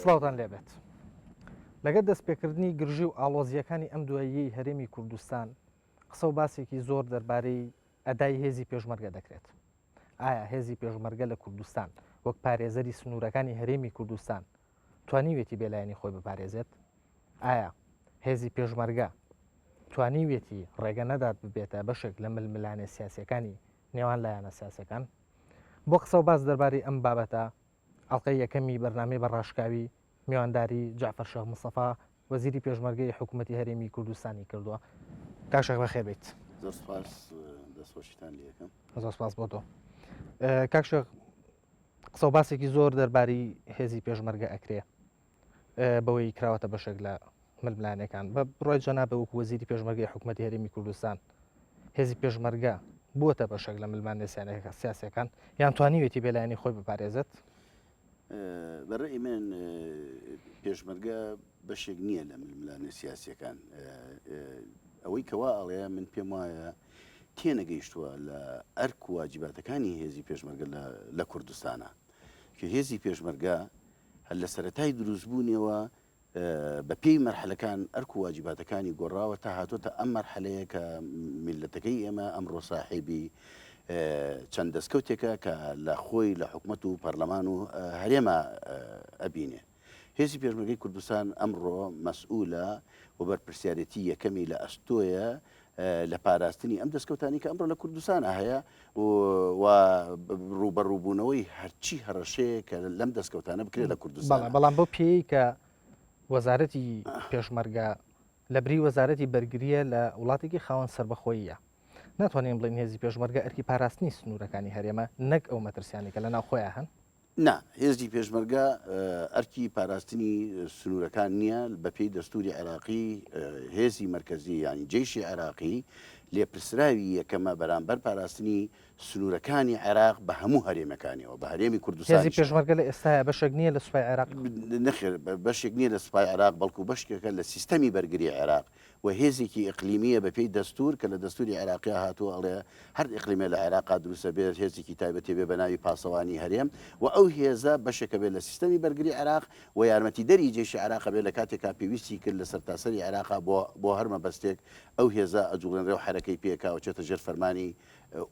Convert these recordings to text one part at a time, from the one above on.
سڵاوتان لێبێت. لەگەر دەستپێکردنی گرژی و ئاڵۆزییەکانی ئەم دواییەی هەرێمی کوردستان، قسە و باسێکی زۆر دەربارەی ئەدای هێزی پێشمەرگە دەکرێت. ئایا هێزی پێشمەرگە لە کوردستان وەک پارێزەری سنوورەکانی هەرێمی کوردستان توانیوێتی بێلایەنی خۆی بپارێزێت؟ ئایا هێزی پێشمەرگە توانیوێتی ڕێگە نەدات ببێتە بەشێک لە ململانێ سیاسیەکانی نێوان لایەنە سیاسەکان؟ بۆ قسە و باس دەربارەی ئەم بابەتە ئەڵقەی یەکەمی بەرنامەی بە ڕاشکاوی میوانداری جەعفەر شێخ مستەفا وەزیری پێشمەرگەی حکوومەتی هەرێمی کوردستانی کردووە. کاک شێخ بەخێر بیت. زۆر سپاس دەستخۆشیتان لێ ئەکەم. زۆر سپاس بۆ تۆ. کاک شێخ قسە و باسێکی زۆر دەربارەی هێزی پێشمەرگە ئەکرێ بەوەی کراوەتە بەشێک لە ململانێکان بە بڕای جەنابە وەکو وەزیری پێشمەرگەی حکوومەتی هەرێمی کوردستان هێزی پێشمەرگە بووەتە بەشێک لە ململانێ سیاسەکان یان توانیوێتی بێلایەنی خۆی بپارێزێت؟ بە ڕێی من پێشمەرگە بەشێک نییە لە ململانێ سیاسیەکان ئەوەی کەوا ئەڵێ من پێم وایە تێنەگەیشتووە لە ئەرک و واجباتەکانی هێزی پێشمەرگە لە کوردستانە کە هێزی پێشمەرگە هەر لە سەتای دروستبوونیەوە بە پێی مەرحەلەکان ئەرک و واجیباتەکانی گۆڕاوە تا هاتۆتە ئەم مەرحەلەیە کە میللەتەکەی ئێمە ئەمڕۆ ساحێبی چەند دەستکەوتێکە کە لە خۆی لە حکومەت و پەرلەمان و هەرێمە ئەبینێ. هێزی پێشمەرگەی کوردستان ئەمڕۆ مەسئولە و بەرپرسیارێتی یەکەمی لە ئەستۆیە لە پاراستنی ئەم دەستکەوتانی کە ئەمڕۆ لە کوردستانە هەیە و ڕووبەڕووبوونەوەی هەرچی هەڕەشەیە کە لەم دەستکەوتانە بکرێت لە کوردستان. بەڵام بەو پێیەی کە وەزارەتی پێشمەرگە لە بری وەزارەتی بەرگرییە لە وڵاتێکی خاوەن سەربەخۆییە، ناتوانین بڵێین هێزی پێشمەرگە ئەرکی پاراستنی سنوورەکانی هەرێمە نەک ئەو مەترسیانەی کە لە ناوخۆیان هەن. نا، هێزی پێشمەرگە ئەرکی پاراستنی سنوورەکان نییە، بەپێی دەستووری عێراقی هێزی مەرکەزی یانی جەیشی عێراقی لێپرسراوی یەکەمە بەرامبەر پاراستنی سنوورەکانی عێراق بە هەموو هەرێمەکانیەوە بە هەرێمی هێزی کوردستانیشەوە. پێشمەرگە لە ئێستایا بەشێک نییە لە سوپای عێراق؟ نەخێر بەشێک نییە لە سوپای عێراق، بەڵکو بەشێکە لە سیستەمی بەرگری عێراق. و هێزێکی ئیقلیمییە بە پێی دەستوور کە لە دەستووری عێراقیا هاتووە ئەڵێ هەر ئیقلیمێ لە عێراقا دروست ئەبێت هێزێکی تایبەتی بێ بە ناوی پاسەوانی هەرێم و ئەو هێزە بەشێکە بێت لە سیستەمی بەرگری عێراق و یارمەتیدەری جەیشی عێراقە بێت لە کاتێکا پێویستی کرد لە سەرتاسەری عێراقا بۆ بۆ هەر مەبەستێک ئەو هێزە ئەجوڵێنرێ و حەرەکەی پێ کا و چێتە ژێر فەرمانی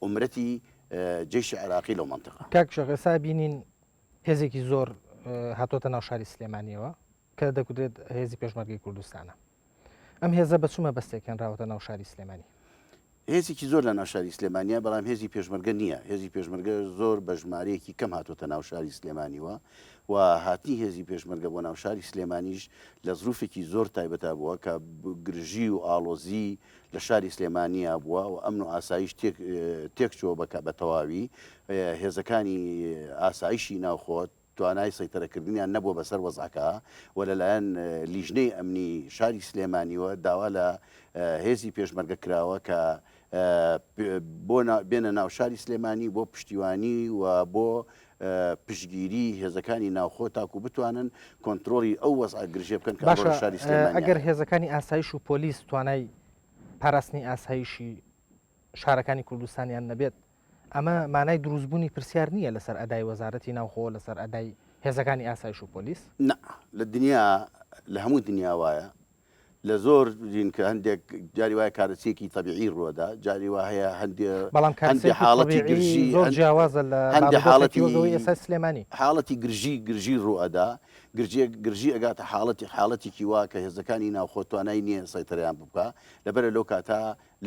ئومرەتی جەیشی عێراقی لەو مەنتیقە. کاک شێخ ئێستا بینین هێزێکی زۆر هاتۆتە ناو شاری سلێمانیەوە کە دەگوترێت هێزی پێشمەرگەی کوردستانە. ئەم هێزە بە چ مەبەستێک هێنراوەتە ناو شاری سلێمانی؟ هێزێکی زۆر لە ناو شاری سلێمانیە، بەڵام هێزی پێشمەرگە نییە. هێزی پێشمەرگە زۆر بە ژمارەیەکی کەم هاتۆتە ناو شاری سلێمانیوە و هاتنی هێزی پێشمەرگە بۆ ناو شاری سلێمانیش لە زروفێکی زۆر تایبەتا بووە کە گرژی و ئاڵۆزی لە شاری سلێمانیا بووە و ئەمن و ئاسایش تێکچووە بە تەواوی هێزەکانی ئاسایشی ناوخۆ توانای سەیتەرەکردنیان نەبووە بەسەر وەزعەکە و لەلایەن لیژنەی ئەمنی شاری سلێمانیوە داوا لە هێزی پێشمەرگە کراوە کە بۆ بێنە ناو شاری سلێمانی بۆ پشتیوانی و بۆ پشتگیری هێزەکانی ناوخۆ تاکو بتوانن کۆنترۆڵی ئەو وەزعە گرژیە بکەن کە ئەمڕۆ لە باشە شاری سلێمانیا ئەگەر هەیە. هێزەکانی ئاسایش و پۆلیس توانای پاراستنی ئاسایشی شارەکانی کوردستانیان نەبێت ئەمە مانای دروستبوونی پرسیار نییە لەسەر ئەدای وەزارەتی ناوخۆ، لەسەر ئەدای هێزەکانی ئاسایش و پۆلیس؟ نا، لە دنیا، لە هەموو دنیا وایە، لە زۆر دین کە هەندێک جاری وایە کارەسیەکی تەبیعی ڕووەدا، جاری وا هەیە هەندێ بەڵام هەندێ کارەسێکی حاڵەتی تەبیعی گرژی زۆر جیاوازە لە هەندێ بارودۆخێکی حاڵەتی وەک ئەوەی ئێستای سلێمانی. حاڵەتی گرژی گرژی ڕووئەدا، گرژیەک گرژی ئەگاتە حاڵەتی حاڵەتێکی وا کە هێزەکانی ناوخۆ توانای نییە سەیتەرەیان بکا، لەبەرە لەو کاتە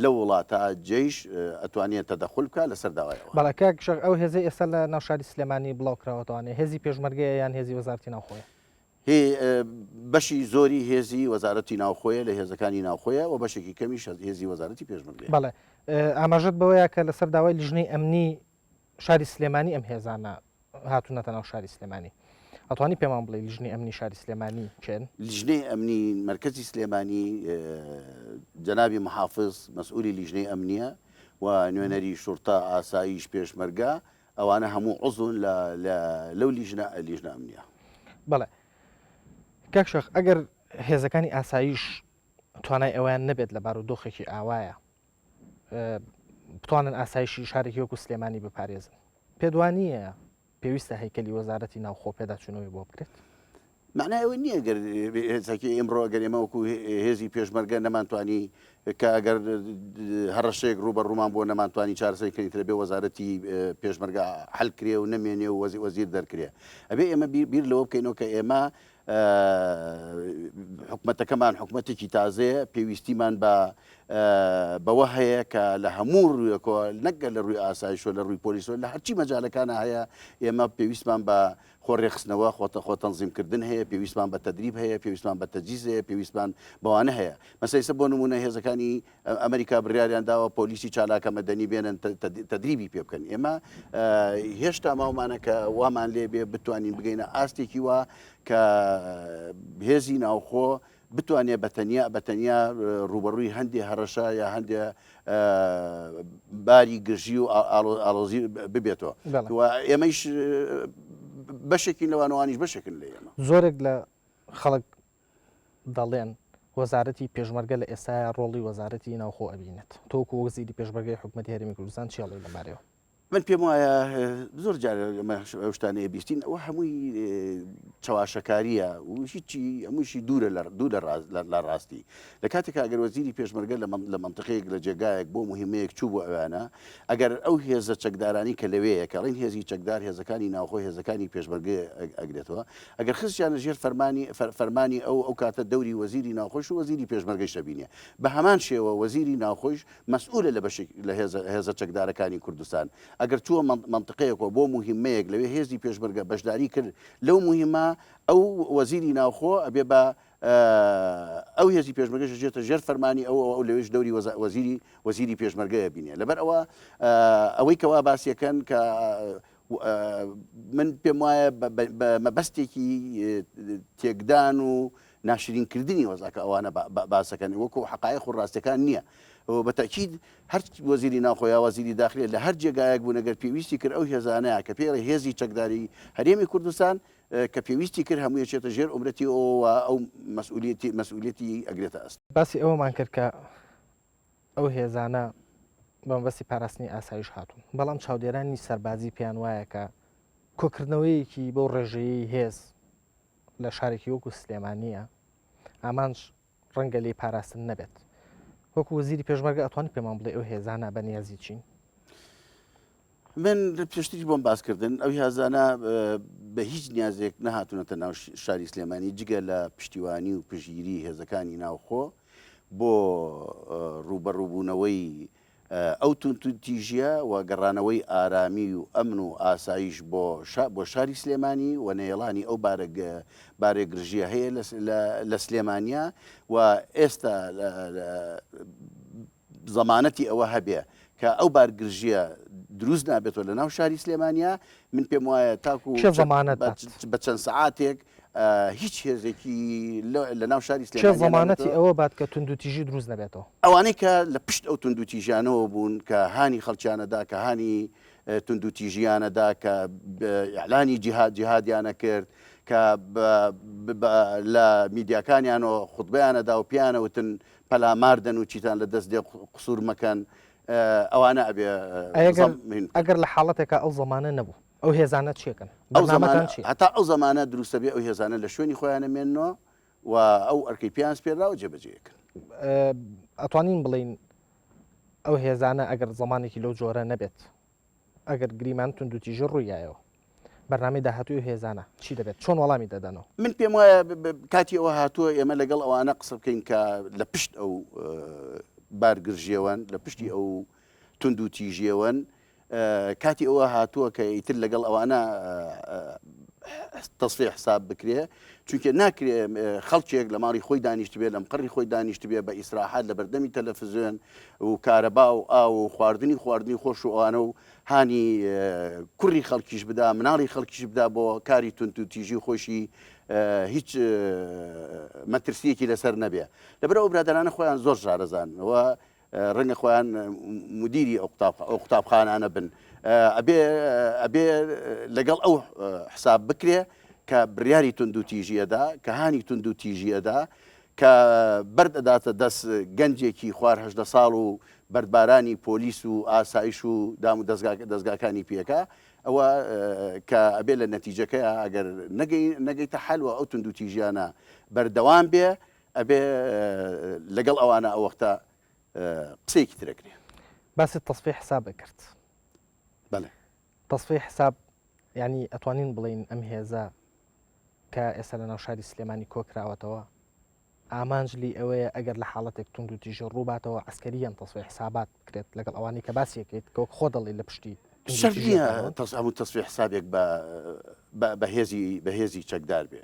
لەو وڵاتە جەیش ئەتوانێ تەدەخول بکا لەسەر داوای ئەوان. بەڵێ کاک شێخ ئەو هێزەی ئێستا لە ناو شاری سلێمانی بڵاو کراوەتەوانێ هێزی پێشمەرگەیە یان هێزی وەزارەتی ناوخۆیە؟ هی بەشی زۆری هێزی وەزارەتی ناوخۆیە لە هێزەکانی ناوخۆیە و بەشێکی کەمیش هێزی وەزارەتی پێشمەرگەیە. بەڵێ ئاماژەت بەوەیە کە لەسەر داوای لیژنەی ئەمنی شاری سلێمانی ئەم هێزانە هاتوونەتە ناو شاری سلێمانی. ئەتوانی پێمان بڵێی لیژنەی ئەمنی شاری سلێمانی کێن؟ لیژنەی ئەمنی مەرکەزی سلێمانی جەنابی محافز مەسئولی لیژنەی ئەمنیە و نوێنەری شورتە ئاسایش پێشمەرگە ئەوانە هەموو عزون لە لەو لیژنە لیژنە ئەمنیە. بەڵێ کاک شێخ ئەگەر هێزەکانی ئاسایش توانای ئەوەیان نەبێت لە بارودۆخێکی ئاوایە بتوانن ئاسایشی شارێکی وەکو سلێمانی بپارێزن پێت وا نییە پێویستە هەیکەلی وەزارەتی ناوخۆ پێداچوونەوەی بۆ بکرێت؟ مەعنای ئەوە نییە گەر هێزەکی ئیمڕۆ گەر ئێمە وەکو هێزی پێشمەرگە نەمانتوانی کە ئەگەر هەڕەشەیەک ڕووبەڕوومان بۆ نەمانتوانی چارەسەری کەین ترە بێ وەزارەتی پێشمەرگە حل کرێ و نەمێنێ و وەزیر وەزیر دەرکرێ ئەبێ ئێمە بیر لەوە بکەینەوە کە ئێمە حکومەتەکەمان حکومەتێکی تازەیە پێویستیمان بە بەوە هەیە کە لە هەموو ڕوویەکەوە نەگە لە ڕووی ئاسایشەوە لە ڕووی پۆلیسەوە لە هەرچی مەجالەکانە هەیە ئێمە پێویستمان بە خۆ ڕێکخستنەوە، خۆ خۆ تەنزیم کردن هەیە، پێویستمان بە تەدریب هەیە، پێویستمان بە تەجهیز هەیە، پێویستمان بەوانە هەیە. مەسەلەن ئیستا بۆ نموونە هێزەکانی ئەمریکا بڕیاریان داوە پۆلیسی چالاکە مەدەنی بێنن تەدریبی پێ بکەن. ئێمە هێشتا ماومانە کە وامان لێ بێ بتوانین بگەینە ئاستێکی وا کە هێزی ناوخۆ بتوانێ بە تەنیا بە تەنیا ڕووبەڕووی هەندێ هەڕەشە یا هەندێ باری گرژی و ئاڵۆزی ببێتەوە و ئێمەیش بەشێکین لەوانوانیش بەشێکن لە ئێمە. زۆرێک لە خەڵک دەڵێن وەزارەتی پێشمەرگە لە ئێستایا ڕۆڵی وەزارەتی ناوخۆ ئەبینێت. تۆ وەکو وەزیری پێشمەرگەی حکومەتی هەرێمی کوردستان چی ئەڵێی لەمبارەیەوە؟ من پێم وایە زۆر جار ئەمە ئەو شتانەیە بیستین ئەوە هەمووی چەواشەکاریە و هیچی هەمووشی دوورە لە دوور لە ڕاست لە ڕاستی لە کاتێک ئەگەر وەزیری پێشمەرگە لە لە مەنتقەیەک لە جێگایەک بۆ مهمەیەک چوو بۆ ئەوانە ئەگەر ئەو هێزە چەکدارانی کە لەوەیە کە ئەڵێن هێزی چەکدار هێزەکانی ناوخۆ هێزەکانی پێشمەرگە ئەگرێتەوە ئەگەر خستیانە ژێر فەرمانی فەرمانی ئەو ئەو کاتە دەوری وەزیری ناوخۆش و وەزیری پێشمەرگەیش دەبینێ بە هەمان شێوە وەزیری ناوخۆیش مەسئولە لە بەشێک لە هێزە هێزە چەکدارەکانی کوردستان ئەگەر چووە مەنتقەیەکەوە بۆ موهیمەیەک لەوێ هێزی پێشمەرگە بەشداری کرد لەو موهیمە ئەو وەزیری ناوخۆ ئەبێ بە ئەو هێزی پێشمەرگەش ئەچێتە ژێر فەرمانی ئەو ئەو لەوێش دەوری وەزیری وەزیری پێشمەرگەیە بینێ لەبەر ئەوە ئەوەی کەوا باسیەکەن کە من پێم وایە بە مەبەستێکی تێکدان و ناشرینکردنی وەزعەکە ئەوانە باسەکەن وەکو حقایق و ڕاستەکان نییە. بە تەکید هەر وەزیری ناوخۆ یا وەزیری داخلێ لە هەر جێگایەک بوون ئەگەر پێویستی کرد ئەو هێزانەیە کە پێڵێ هێزی چەکداری هەرێمی کوردستان کە پێویستی کرد هەمووی چێتە ژێر ئومرەتی ئەوە ئەو مەسئولیەتی مەسئولیەتی ئەگرێتە ئەست. باسی ئەوەمان کرد کە ئەو هێزانە بە مەبەستی پاراستنی ئاسایش هاتوون، بەڵام چاودێرانی سەربازی پێیان وایە کە کۆکردنەوەیەکی بەو ڕێژەیەی هێز لە شارێکی وەکو سلێمانییە، ئامانج ڕەنگە لێی پاراستن نەبێت. وەکو وەزیری پێشمەرگە ئەتوانی پێمان بڵێ ئەو هێزانە بە نیازی چین؟ من پێشتریش بۆم باس کردن ئەو هێزانە بە هیچ نیازێک نەهاتوونەتە ناو شاری سلێمانی جگە لە پشتیوانی و پشتگیری هێزەکانی ناوخۆ بۆ ڕووبەڕووبوونەوەی ئەو توندوتیژییە و گەڕانەوەی ئارامی و ئەمن و ئاسایش بۆ بۆ شاری سلێمانی و نەیەڵانی ئەو بارێ گرژییە هەیە لە سلێمانیا و ئێستا زەمانەتی ئەوە هەبێ کە ئەو بارگرژییە دروست نابێتەوە لە ناو شاری سلێمانیا، من پێم وایە تاکو کێ زەمانەت بات؟ بە چەند سەعاتێک هیچ هێزێکی لە ناو شاری کێ سلێمانیا زەمانەتی نابێتەوە. ئەوە بات کە توندوتیژی دروست نەبێتەوە؟ ئەوانەی کە لە پشت ئەو توندوتیژیانەوە بوون، کە هانی خەڵکیانە دا، کە هانی توندوتیژیانە دا، کە ئیعلانی جیهاد جیهادیانە کرد، کە لە میدیاکانیانەوە خوتبەیانە دا و پێیانە وتن پەلامار دەن و چیتان لە دەست دێ قسور مەکەن ئەوانە ئەبێ ئەگەر لە حاڵەتێکا ئەو زەمانە نەبوو ئەو هێزانە چیەکەن ئەو زەمانە هەتا ئەو زەمانە دروستە بێ ئەو هێزانە لە شوێنی خۆیانە مێنەوە و ئەو ئەرکەی پێیان سپێراوە جێبەجێکن ئەتوانین بڵین ئەو هێزانە ئەگەر زمانێکی لەو جۆرە نەبێت ئەگەر گریمان توندوتیژی ڕوویایەوە بەرنامەی داهاتووی ئەو هێزانە چی دەبێت؟ چۆن وەڵامی دەدەنەوە؟ من پێم وایە کاتی ئەوە هاتووە ئێمە لەگەڵ ئەوانە قسە بکەین کە لە پشت ئەو بارگرژیەوەن، لە پشتی ئەو توندوتیژیەوەن، کاتی ئەوە هاتووە کە ئیتر لەگەڵ ئەوانە تەسفیە حساب بکرێ، چونکە ناکرێ خەڵکێک لە ماڵی خۆی دانیشتبێ، لە مقەڕی خۆی دانیشتبێ بە ئیسراحەت لە بەردەمی تەلەفزیۆن و کارەبا و ئاو و خواردنی خواردنی خۆش و ئەوانە و هانی کوڕی خەڵکیش بدا، مناڵی خەڵکیش بدا بۆ کاری توندوتیژی خۆشی هیچ مەترسیەکی لەسەر نەبێ. لەبەر ئەو برادەرانە خۆیان زۆر شارەزان و ڕەنگە خۆیان مدیری ئەو قوتابخانانە بن. ئەبێ ئەبێ لەگەڵ ئەو حساب بکرێ کە بڕیاری توندوتیژیەدا، کە هانی توندوتیژیەدا، کە. کە بەرد ئەداتە دەست گەنجێکی خوار 18 ساڵ و بەردبارانی پۆلیس و ئاسایش و دام و دەزگاکانی پێکا ئەوە کە ئەبێ لە نەتیجەکەیا ئەگەر نەگەی نەگەیتە حەل و ئەو توندوتیژیانە بەردەوام بێ ئەبێ لەگەڵ ئەوانە ئەو وەختە قسەیەکی تر ئەکرێ. باست تەسفیەی حساب ئەکرد. بەڵێ. تەسفیەی حساب یانی ئەتوانین بڵێین ئەم هێزە کە ئێستا لە ناو شاری سلێمانی کۆکراوەتەوە ئامانج لی ئەوەیە ئەگەر لە حاڵەتێک توندوتیژی ڕووباتەوە عەسکەرییەن تەسفیەی حسابات بکرێت لەگەڵ ئەوانەی کە باسی ئەکەیت کە وەک خۆت دەڵێی لە پشتی شەرت نییە هەموو تەسفیەی حسابێک بە بە هێزی بە هێزی چەکدار بێ.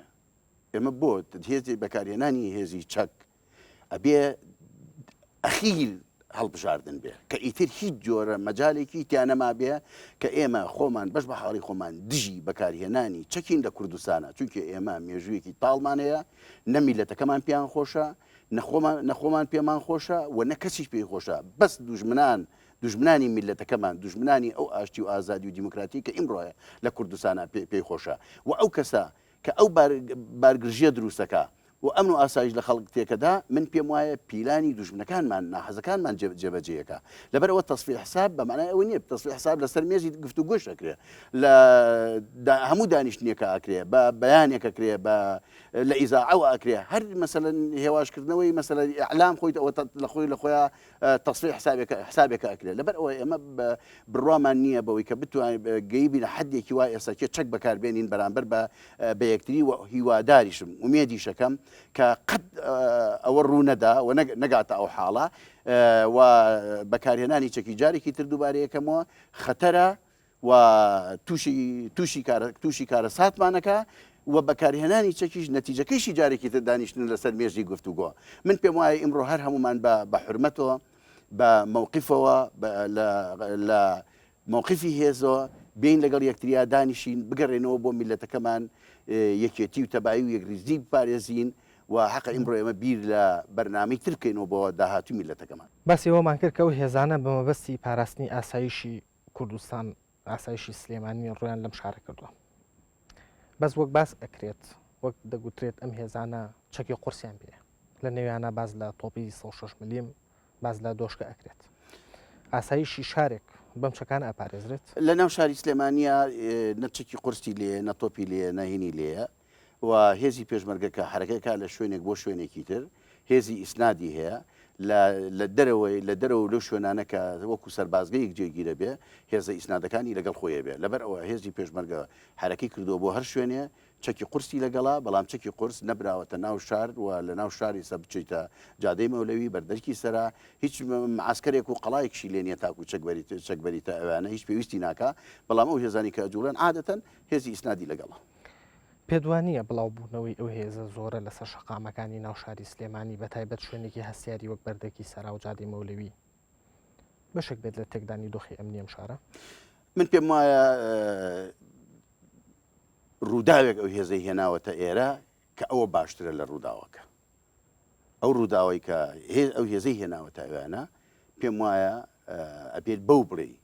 ئێمە بۆ هێزی بەکارهێنانی هێزی چەک ئەبێ ئەخیر هەڵبژاردن بێ کە ئیتر هیچ جۆرە مەجالێکی تیا نەمابێ کە ئێمە خۆمان بەش بە حاڵی خۆمان دژی بەکارهێنانی چەکین لە کوردستانە چونکە ئێمە مێژوویەکی تاڵمان هەیە نە میلەتەکەمان پێیان خۆشە نەخۆمان نەخۆمان پێمان خۆشە و نە کەسیش پێی خۆشە بەس دوژمنان دوژمنانی میلەتەکەمان دوژمنانی ئەو ئاشتی و ئازادی و دیموکراتی کە ئیمڕۆیە لە کوردستانە پێی خۆشە و ئەو کەسە کە ئەو بارگرژیە دروستەکا و ئەمن و ئاسایش لە خەڵک تێکەدا، من پێم وایە پیلانی دوژمنەکانمان، ناحەزەکانمان جێبەجێیەکا. لەبەر ئەوە تەسفیە حساب بە مانای ئەوە نییە، تەسفیە حساب لەسەر مێزی گفتوگۆش ئەکرێ، لە هەموو دانیشتنێکا ئەکرێ، بە بەیانێک ئەکرێ، بە لە ئیزاعەوە ئەکرێ، هەر مەسەلەن هێواشکردنەوەی مەسەلەن ئیعلام خۆی ئەوە لە خۆی لە خۆیا تەسفیە حسابێکە حسابێکە ئەکرێت لەبەر ئەوە ئێمە بڕوامان نییە بەوەی کە بتوانین گەیبینە حدێکی وا ئێستا کێ چەک بەکاربێنین بەرامبەر بە بە یەکتری و هیواداریشم ئومێدیشەکەم کە قەت ئەوە ڕوو نەدا و نەگاتە ئەو حاڵە و بەکارهێنانی چەکی جارێکی تر دووبارەیەکەمەوە خەتەرە و تووشی تووشی کارە تووشی کارەساتمان ئەکا و بەکارهێنانی چەکیش نەتیجەکەیشی جارێکی تر دانیشتن لەسەر مێزی گفتوگۆ من پێم وایە ئیمڕۆ هەر هەمومان بە بە حورمەتەوە بە مەوقفەوە لە لە مەوقفی هێزەوە بین لەگەڵ یەکتریا دانیشین بگەڕێنەوە بۆ میلەتەکەمان یەکێتی و تەبایی و یەکریزی بپارێزین و حەقە ئیمڕۆ ئێمە بیر لە بەرنامەی تر بکەینەوە بۆ داهاتووی میلەتەکەمان. باسی ئەوەمان کرد کە ئەو هێزانە بە مەبەستی پاراستنی ئاسایشی کوردستان ئاسایشی سلێمانی ڕویان لەم شارە کردووە بەس وەک باس ئەکرێت وەک دەگوترێت ئەم هێزانە چەکی قورسیان پێ لە نێویانە باز لە تۆپی 16 ملیم باز لە دۆشکە ئەکرێت ئاسایشی شارێک بەم چەکان ئەپارێزرێت لە ناو شاری سلێمانیا نە چەکی قورسی لێ نە تۆپی لێ نەهینی لێیە و هێزی پێشمەرگە کە حەرەکە کا لە شوێنێک بۆ شوێنێکی تر هێزی ئیسنادی هەیە لە لە دەرەوەی لە دەرەوە لەو شوێنانە کە وەکو سەربازگەیەک جێگیرە بێ هێزە ئیسنادەکانی لەگەڵ خۆی بێ لەبەر ئەوە هێزی پێشمەرگە حەرەکەی کردووە بۆ هەر شوێنێ چەکی قورسی لەگەڵا بەڵام چەکی قورس نەبراوەتە ناو شار و لە ناو شاری سە بچیتە جادەی مەولەوی بەردەرکی سەرا هیچ معسکەرێک و قەڵایەکشی لێ نییە تاکو چەک بەریت چەک بەریتە ئەوانە هیچ پێویستی ناکا بەڵام ئەو هێزانی کە ئەجوڵێن عادەتەن هێزی ئیسنادی لەگەڵە. پێت وا نییە بڵاوبوونەوەی ئەو هێزە زۆرە لەسەر شەقامەکانی ناو شاری سلێمانی بە تایبەت شوێنێکی هەستیاری وەک بەردەکی سەرا و جادەی مەولەوی بەشێک بێت لە تێکدانی دۆخی ئەمنی ئەم شارە؟ من پێم وایە ڕووداوێک ئەو هێزەی هێناوەتە ئێرە کە ئەوە باشترە لە ڕووداوەکە. ئەو ڕووداوەی کە ئەو هێزەی هێناوەتە ئەوێنە پێم وایە ئەبێت بەو بڵێی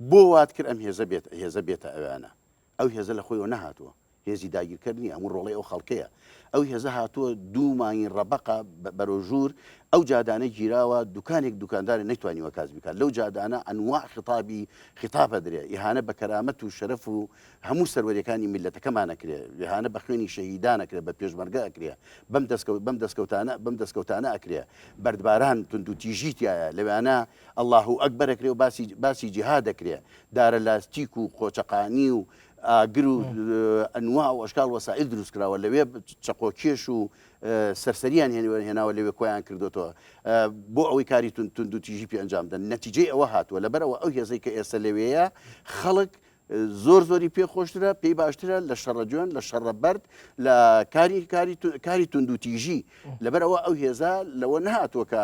بۆ وات کرد ئەم هێزە بێت هێزە بێتە ئەوێنە ئەو هێزە لە خۆیەوە نەهاتووە، هێزی داگیرکەر نییە، هەموو ڕۆڵەی ئەو خەڵکەیە. ئەو هێزە هاتووە دوو مانگی ڕەبەقە بەرەو ژوور ئەو جادانە گیراوە، دوکانێک دوکاندارێ نەیتوانیوە کاسبی بکات. لەو جادانە ئەنواع خیتابی خیتاب ئەدرێ، ئیهانە بە کەرامەت و شەرەف و هەموو سەروەریەکانی میللەتەکەمان ئەکرێ، ئیهانە بە خوێنی شەهیدان ئەکرێ، بە پێشمەرگە ئەکرێ، بەم دەسکەوت بەم دەسکەوتانە بەم دەسکەوتانە ئەکرێ. بەردباران، توندوتیژی تیایە، لەوێانە ئەڵڵاهوئەکبەر ئەکرێ و باسی باسی جیهاد ئەکرێ. دارە لاستیک و قۆچەقانی و ئاگر و ئەنواع و ئەشکال وەسائیل دروست کراوە لەوێ چەقۆکێش و سەرسەریان هێناوە لەوێ کۆیان کردوتەوە بۆ ئەوەی کاری توند و تیژی پێ ئەنجام بدەن نەتیجەی ئەوە هاتووە لەبەرەوە ئەو هێزەی کە ئێستا لەوێیە خەڵک زۆر زۆری پێ خۆشترە پێی باشترە لە شەڕە جوێن لە شەڕە بەرد لە کاری کاری کاری توندوتیژی لەبەرەوە ئەو هێزە لەوە نهاتووە کە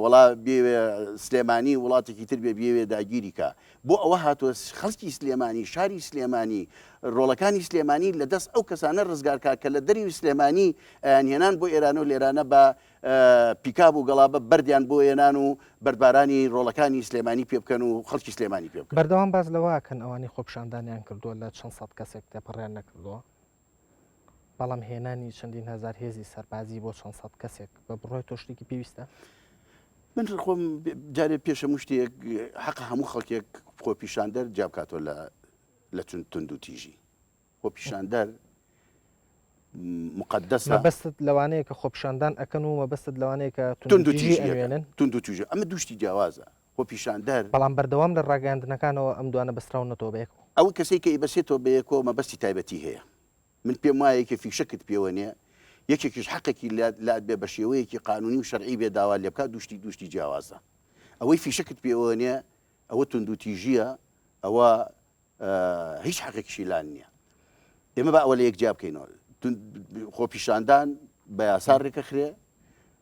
وەڵا بیەوێ سلێمانی وڵاتێکی تر بێ بیەوێ داگیری کا بۆ ئەوە هاتووە خەڵکی سلێمانی شاری سلێمانی ڕۆڵەکانی سلێمانی لە دەست ئەو کەسانە ڕزگار کا کە لە دەریوی سلێمانی ئەیان هێنان بۆ ئێرانە و لێرانە بە پیکاب و گەڵابە بەردیان بۆ هێنان و بەردبارانی ڕۆڵەکانی سلێمانی پێ بکەن و خەڵکی سلێمانی پێ بکەن. بەردەوام باس لەوە ئەکەن ئەوانەی خۆپیشاندانیان کردووە لە چەند سەد کەسێک تێپەڕیان نەکردووە. بەڵام هێنانی چەندین هەزار هێزی سەربازی بۆ چەند سەد کەسێک بە بڕوای تۆ شتێکی پێویستە؟ من خۆم جارێ پێش هەموو شتێک حەقە هەموو خەڵکێک خۆپیشاندەر جیا بکاتەوە لە لە توندوتیژی. خۆپیشاندەر مقدسە. مەبەستت لەوانەیە کە خۆپیشاندان ئەکەن و مەبەستت لەوانەیە کە توندوتیژی ئەنوێنن؟ توندوتیژی ئەمە دوو شتی جیاوازە. خۆپیشاندەر. بەڵام بەردەوام لە ڕاگەیاندنەکانەوە ئەم دوانە بەستراونەتەوە بە یەکەوە. ئەو کەسەی کە ئەیبەسێتەوە بە یەکەوە مەبەستی تایبەتی هەیە. من پێم وایە یەکێ فیشەکت پێوە نێ، یەکێکیش حەقێکی لات بێ بە شێوەیەکی قانونی و شەرعی بێ داوات لێ بکات دوو شتی دوو شتی جیاوازە. ئەوەی فیشەکت پێوە نێ ئەوە توندوتیژییە، ئەوە هیچ حەقێکیشی لان نییە. ئێمە با ئەوە لە یەک جیا بکەینەوە. خۆپیشاندان بە یاسا ڕێکەخرێ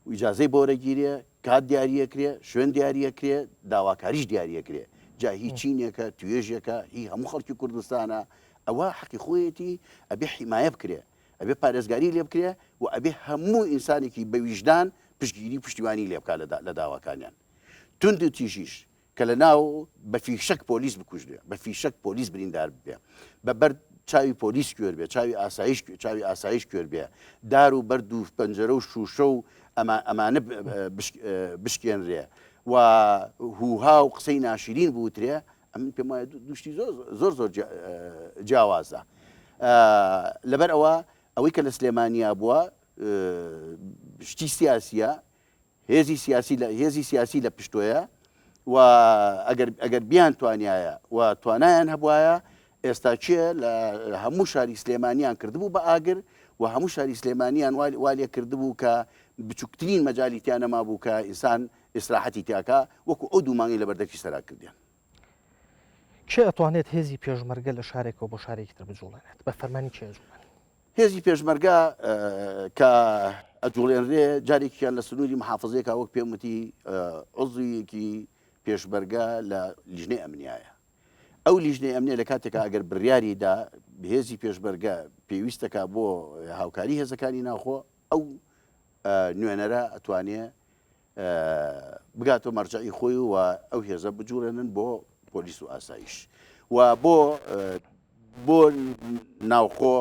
و ئیجازەی بۆ وەرەگیرێ، کات دیاریەکرێ، شوێن دیاریەکرێ، داواکاریش دیاریەکرێ. جا هی چینێکە، توێژێکە، هی هەموو خەڵکی کوردستانە، ئەوە حەقی خۆیەتی ئەبێ حیمایە بکرێ، ئەبێ پارێزگاری لێ بکرێ و ئەبێ هەموو ئینسانێکی بە ویژدان پشتگیری و پشتیوانی لێ بکا لە داواکانیان. توندوتیژیش کە لە ناو بە فیشەک پۆلیس بکوژرێ، بە فیشەک پۆلیس بریندار ببێ، بە بەرد چاوی پۆلیس کوێر بێ، چاوی ئاسایش چاوی ئاسایش کوێر بێ، دار و بەرد و پەنجەرە و شووشە و ئەمانە بشکێنرێ و هوها و قسەی ناشرین بوترێ، ئەمن پێم وایە دوو شتی زۆر زۆر زۆر جیاوازە. لەبەر ئەوە ئەوەی کە لە سلێمانیا بووە شتی سیاسیە، هێزی سیاسی لە هێزی سیاسی لە پشتۆیە و ئەگەر ئەگەر بیان توانایە و توانایان هەبواە ئێستا کێ لە هەموو شاری سلێمانیان کردبوو بە ئاگر و هەموو شاری سلێمانیان والێ کردبوو کە بچووکترین مەجالی تیا نەمابوو کە ئینسان ئیسراحەتی تیاکە وەکو ئەو دوو مانگەی لە بەردەکی سەرا کردیان. کێ ئەتوانێت هێزی پێشمەرگە لە شارێکەوە بۆ شارێکی تر بجوڵێنێت؟ بە فەرمانی کێ ئەجوڵێن؟ هێزی پێشمەرگە کە ئەجوڵێنرێ جارێکیان لە سنووری محافزەیەکا وەک پێم وتی عوزویەکی پێشمەرگە لە لیژنەی ئەمنیایە. ئەو لیژنەی ئەمنیە لە کاتێکا ئەگەر بڕیاری دا هێزی پێشمەرگە پێویستەکا بۆ هاوکاری هێزەکانی ناوخۆ ئەو نوێنەرە ئەتوانێ بگاتەوە مەرجەعی خۆی و ئەو هێزە بجوڵێنن بۆ پۆلیس و ئاسایش و بۆ بۆ ناوخۆ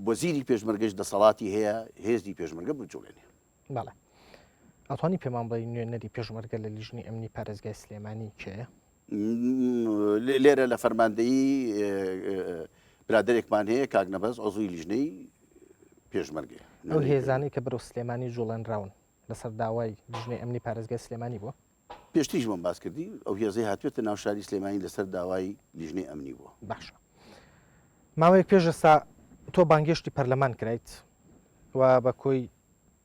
وەزیری پێشمەرگەش دەسەڵاتی هەیە هێزی پێشمەرگە بجوڵێنێ. بەڵێ ئەتوانی پێمان بڵێی نوێنەری پێشمەرگە لە لیژنەی ئەمنی پارێزگای سلێمانی کێیە؟ لێرە لە فەرماندەیی برادەرێکمان هەیە کاک نەبەز عضوی لیژنەی پێشمەرگەیە. ئەو هێزانەی کە بەرەو سلێمانی جوڵێنراون لەسەر داوای لیژنەی ئەمنی پارێزگای سلێمانی بووە؟ پێشتریش بۆم باس کردی ئەو هێزەی هاتوێتە ناو شاری سلێمانی لەسەر داوای لیژنەی ئەمنی بووە. باشە ماوەیەک پێش ئێستا تۆ بانگێشتی پەرلەمان کرایت و بە کۆی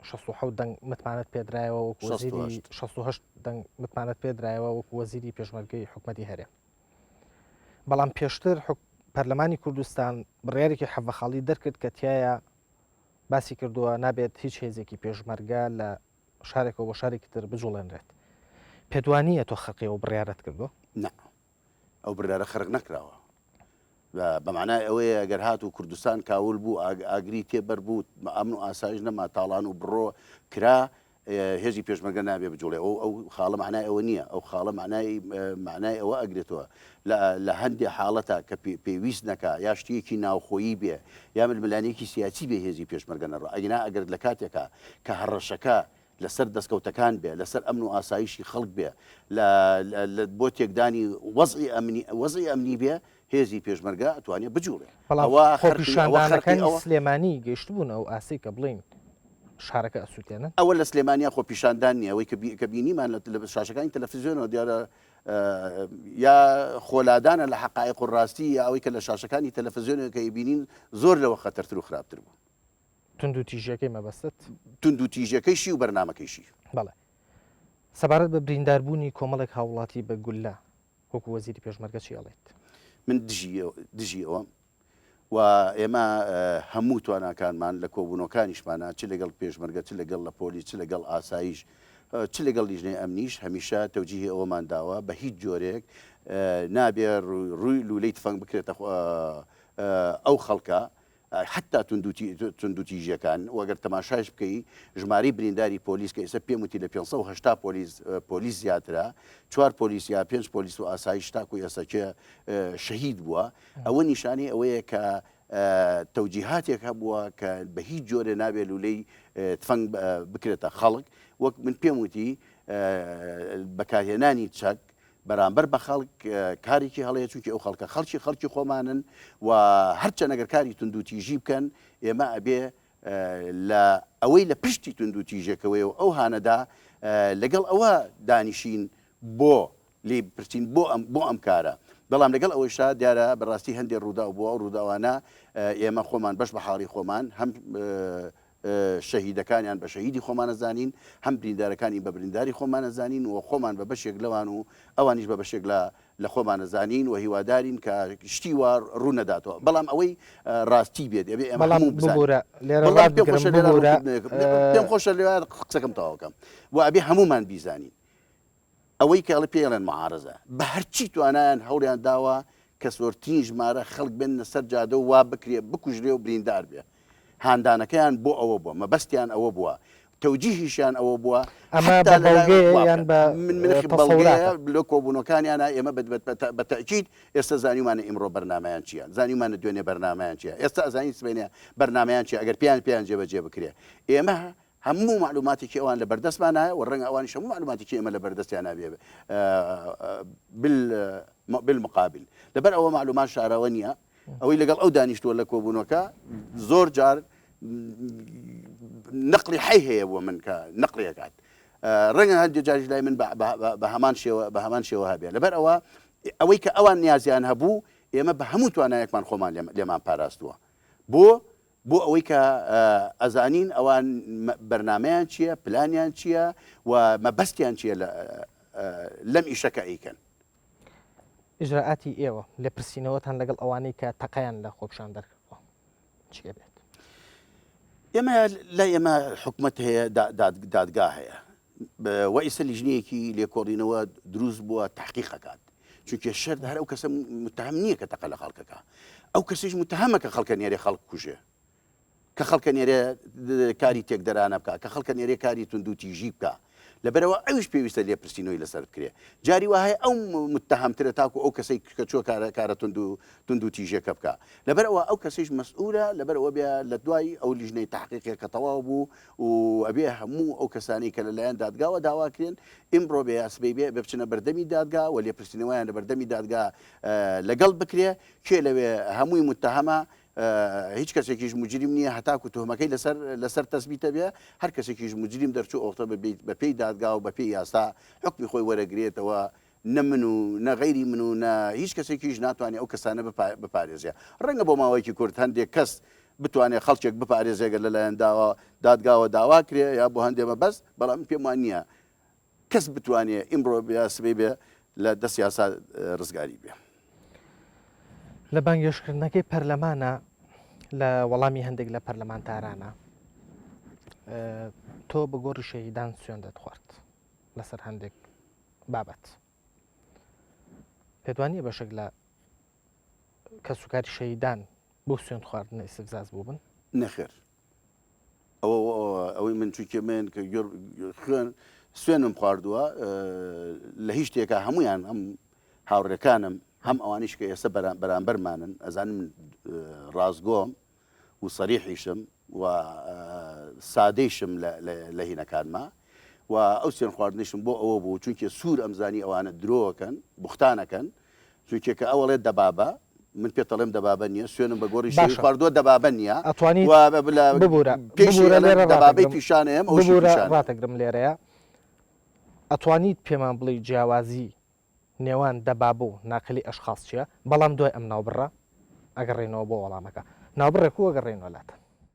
67 دەنگ متمانەت پێدرایەوە وەکو وەزیری 68 دەنگ متمانەت پێدرایەوە وەکو وەزیری پێشمەرگەی حکومەتی هەرێم بەڵام پێشتر پەرلەمانی کوردستان بڕیارێکی حەڤە خاڵی دەرکرد کە تایە باسی کردووە نابێت هیچ هێزێکی پێشمەرگە لە شارێکەوە بۆ شارێکی تر بجوڵێنرێت. پێت وا نییە تۆ خەرقی ئەو بڕیارەت کردووە؟ نا، ئەو بڕیارە خەرق نەکراوە. بە مانای ئەوەیە ئەگەر هاتوو کوردستان کاول بوو، ئاگری تێ بەر بوو، ئەمن و ئاسایش نەما، تاڵان و بڕۆ کرا، هێزی پێشمەرگە نابێ بجوڵێ. ئەو ئەو خاڵە مانای ئەوە نییە. ئەو خاڵە مانای مانای ئەوە ئەگرێتەوە لە لە هەندێ حاڵەتا کە پێویست نەکا یا شتێکی ناوخۆیی بێ یا ململانێکی سیاسی بێ هێزی پێشمەرگە نەڕوا. ئەگینا ئەگەر لە کاتێکا کە هەڕەشەکە لەسەر دەستکەوتەکان بێ، لەسەر ئەمن و ئاسایشی خەڵک بێ، لە بۆ تێکدانی وەزعی ئەمنی وەزعی ئەمنی بێ، هێزی پێشمەرگە ئەتوانێ بجوڵێ. بەڵام ئەوە خەرقی ئەوە خەرقی خۆپیشاندانەکانی ئەوە. سلێمانی گەیشتبوونە ئەو ئاستەی کە بڵێین شارەکە ئەسووتێنن؟ ئەوە لە سلێمانیا خۆپیشاندان نییە، ئەوەی کە بینیمان لە شاشەکانی تەلەفزیۆنەوە دیارە یا خۆلادانە لە حەقایق و ڕاستی یا ئەوەی کە لە شاشەکانی تەلەفزیۆنەوە کە ئەیبینین زۆر لەوە خەتەرتر و خراپتر بوو. توندوتیژیەکەی مەبەستت؟ توندوتیژیەکەیشی و بەرنامەکەیشی. بەڵێ. سەبارەت بە برینداربوونی کۆمەڵێک هاووڵاتی بە گوللە، وەکو وەزیری پێشمەرگە چی ئەڵێیت؟ من دژی دژی ئەوەم و ئێمە هەموو تواناکانمان لە کۆبوونەوەکانیشمانە چ لەگەڵ پێشمەرگە چ لەگەڵ لە پۆلیس چ لەگەڵ ئاسایش چ لەگەڵ لیژنەی ئەمنیش هەمیشە تەوجیهی ئەوەمان داوە بە هیچ جۆرێک نابێ ڕووی لوولەی تفەنگ بکرێتە ئەو خەڵکە حەتتا توندوتیژیەکان و گەر تەماشایش بکەی ژمارەی برینداری پۆلیس کە ئێستا پێم وتی لە 580 پۆلیس پۆلیس زیاترە چوار پۆلیس یا پێنج پۆلیس و ئاسایش تاکو ئێستا کێ شەهید بووە ئەوە نیشانەی ئەوەیە کە. تەوجیهاتێک هەبووە کە بە هیچ جۆرێ نابێ لولەی تفەنگ بکرێتە خەڵک وەک من پێم وتی بەکارهێنانی چەک بەرامبەر بە خەڵک کارێکی هەڵەیە چونکی ئەو خەڵکە خەڵکی خەڵکی خۆمانن و هەرچەند ئەگەر کاری توندوتیژی بکەن ئێمە ئەبێ لە ئەوەی لە پشتی توندوتیژەکەوەیە و ئەو هانەدا لەگەڵ ئەوە دانیشین بۆ لێی بپرسین بۆ ئەم بۆ ئەم کارە بەڵام لەگەڵ ئەوەیشا دیارە بەڕاستی هەندێک ڕووداو بووە ئەو ڕووداوانە ئێمە خۆمان بەش بە حاڵی خۆمان هەم شەهیدەکانیان بە شەهیدی خۆمان ئەزانین، هەم بریندارەکانی بە برینداری خۆمان ئەزانین و خۆمان بە بەشێک لەوان و ئەوانیش بە بەشێک لە لە خۆمان ئەزانین و هیوادارین کە شتی وا ڕوو نەداتەوە. بەڵام ئەوەی ڕاستی بێت ئەبێ ئێمە بەڵام هەموو بزانین. ببورە لێرە بەڵام ڕات پێم بگرم خۆشە لێرە ببورە ڕوونکردنەوەیەک پێم خۆشە لێرە قسەکەم تەواو کەم و ئەبێ هەموومان بیزانین. ئەوەی کە ئەڵێ پێی ئەڵێن معارەزە بە هەرچی توانایان هەوڵیان داوە کە زۆرترین ژمارە خەڵک بێننە سەر جادە و وا بکرێ بکوژرێ و بریندار بێ هاندانەکەیان بۆ ئەوە بووە مەبەستیان ئەوە بووە تەوجیهیشیان ئەوە بووە ئەمە حتا بە لە لای بەڵگەیە وا یان بکەن بە من منخ بەڵگەیە تەسەوراتە؟ لە کۆبوونەکانیانە ئێمە بە تەئکید ئێستا زانیومانە ئیمڕۆ بەرنامەیان چییە زانیومانە دوێنێ بەرنامەیان چییە ئێستا ئەزانین سبەینێ بەرنامەیان چییە ئەگەر پێیان پێیان جێبەجێ بکرێ ئێمە هەموو مەعلوماتێکی ئەوان لە بەردەستمانایە و ڕەنگە ئەوانیش هەموو مەعلوماتێکی ئێمە لە بەردەستیانا بێ بالمقابل. لەبەر ئەوە مەعلومات شاراوە نییە. ئەوەی لەگەڵ ئەو دانیشتووە لە کۆبوونەوەکە زۆر جار نەقلی حەی هەیە بۆ من کە نەقلی ئەکات. ڕەنگە هەندێک جاریش لای من بە هەمان شێوە بە هەمان شێوە هەبێ. لەبەر ئەوە ئەوەی کە ئەوان نیازیان هەبوو ئێمە بە هەموو توانایەکمان خۆمان لێمان پاراستووە. بۆ بۆ ئەوەی کە ئەزانین ئەوان بەرنامەیان چییە، پلانیان چییە و مەبەستیان چییە لەم ئیشە کە ئەیکەن. ئیجرائاتی ئێوە، لێپرسینەوەتان لەگەڵ ئەوانەی کە تەقەیان لە خۆپیشاندەر کردووە چی ئەبێت؟ ئێمە لای ئێمە حکومەت هەیە، دادگا هەیە و ئیستا لیژنەیەکی لێکۆڵینەوە دروست بووە تەحقیق ئەکات. چونکە شەرت هەر ئەو کەسە متهم نییە کە تەقە لە خەڵکەکە ئەو کەسیش متهمە کە خەڵکە نێرێ خەڵک کوژێ کە خەڵکە نێرێ کاری تێکدەرانە بکە کە خەڵکە نێرێ کاری تونند و تیژی بکە لەبەرەوە ئەویش پێویستە لێپرسینەوەی لەسەر بکرێ جاری وا هەیە ئەو متهمترە تاکو ئەو کەسەی کە چوە کارە کارە تونند و تونند و تیژەکە بکە لەبەرەوە ئەو کەسیش مەسئولە لەبەرەوە بێ لە دوای ئەو لیژنەی تحقیقێک کە تەواو بوو و ئەبێ هەموو ئەو کەسانەی کە لەلایەن دادگاوە داواکرێن ئیمڕۆ بێ یا سبەی بێ بچنە بەردەمی دادگا و لێپرسینەوەیان لە بەردەمی دادگا لەگەڵ بکرێ کێ لەوێ هەمووی متهەمە هیچ کەسێکیش مجریم نییە هەتاکو تهمەکەی لەسەر لەسەر تەسبیتە بێ هەر کەسێکیش مجریم دەرچوو ئەوختە بە پێی دادگا و بە پێی یاسا حکمی خۆی وەرەگرێتەوە نە من و نە غەیری من و نە هیچ کەسێکیش ناتوانێ ئەو کەسانە بپارێزێ. ڕەنگە بۆ ماوەیەکی کورت هەندێک کەس بتوانێ خەڵکێک بپارێزێ گەر لەلایەن داوا دادگاوە داوا کرێ یا بۆ هەندێ مەبەست، بەڵام من پێم وا نییە کەس بتوانێ ئیمڕۆ بێ یا سبەی بێ لە دەست یاسا ڕزگاری بێ. لە بانگێشتکردنەکەی پەرلەمانە لە وەڵامی هەندێک لە پەرلەمانتارانە تۆ بە گۆڕی شەهیدان سوێندت خوارد لەسەر هەندێک بابەت پێت وانییە بەشێک لە کەسوکاری شەهیدان بۆ سوێند خواردنە ئیسفزاز بووبن؟ نەخێر ئەوە ئەوەی من چونکە من کە خوێن سوێنم خواردووە لە هیچ شتێکا هەمویان هەم هاوڕێکانم هەم ئەوانیش کە ئێستا بەرامبەرمانن ئەزانم ڕاستگۆم و سەریحیشم و سادەیشم لە هینەکانما و ئەو سوێن خواردنیشم بۆ ئەوە بوو چونکە سوور ئەمزانی ئەوانە درۆکەن بوختانەکەن چونکە کە ئەوەڵێ دەبابە من پێت ئەڵێم دەبابە نییە سوێنم بە گۆڕی شەهید خواردووە دەبابە نییە ئەتوانی ببورە پێشی دەبابەی پیشانەیەم ئەو ببورە ڕاتەگرم لێرەیە ئەتوانیت پێمان بڵێی جیاوازی نێوان دەبابە و ناقلی ئەشخاص چیە؟ بەڵام دوای ئەم ناوبڕە ئەگەڕێینەوە بۆ وەڵامەکە. ناوبڕێک و ئەگەڕێینەوە لاتان.